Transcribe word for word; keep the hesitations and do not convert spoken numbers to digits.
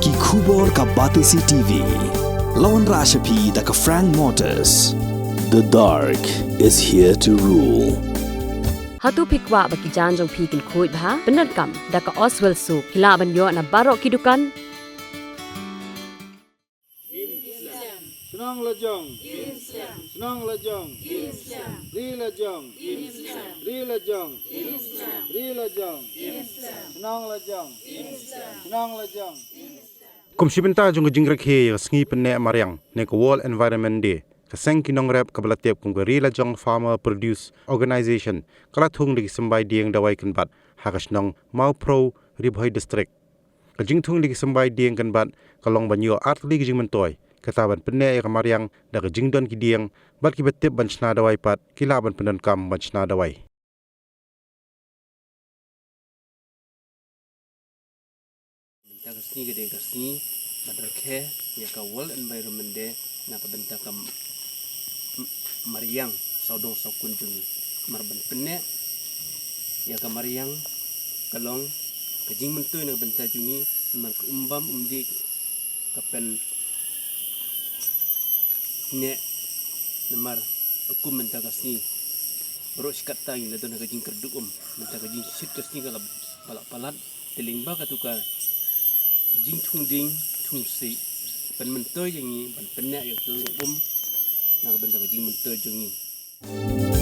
Ki khubor ka Batesi T V. La wanrah sha phi da ka Frank Motors. The dark is here to rule. Hato phi kwah ba ki jaiñ jong phi kin khuid bha? Pyndonkam da ka Oswell Soap. Phi lah ban ïoh na baroh ki dukan. Shnong Lajong. Shnong Lajong. Ri Lajong. Ri Lajong. Ri Lajong. Shnong Lajong. Shnong Lajong. Kum shi bynta jong ka jingrakhe ïa ka sngi pynneh mariang ne ka World Environment Day, ka seng ki nongrep kaba la tip kum ka Ri Lajong Farmer Produce Organization ka la thung da ki symbai dieng dawai kynbat ha ka shnong Mawphrew, Ri Bhoi District. Ka jingthung da ki symbai dieng kynbat ka long ban ïoh artylli ki jingmyntoi, kata ban pynneh ïa ka mariang da ka jingdon ki dieng, bad kiba tip ban shna dawai pat ki lah ban pyndonkam ban shna dawai. Mynta ka sngi ka dei ka sngi ban rakhe ïa ka World Environment Day na ka bynta ka m-, m-, mariang sawdong sawkun jong ngi. Namar ban pynneh ïa ka mariang ka long ka jingmyntoi na ka bynta jong ngi, namar ka um bam um dih ka pynneh, namar kum mynta ka sngi baroh shi katta ngi la don ha ka jingkyrduh um, mynta ka jingshit ka sngi ka la palat palat. Te lyngba katu ka jingthung dieng thung sih, pynmyntoi ïa ngi ban pynneh ïa katu ka um na ka bynta ka jingmyntoi jong ngi.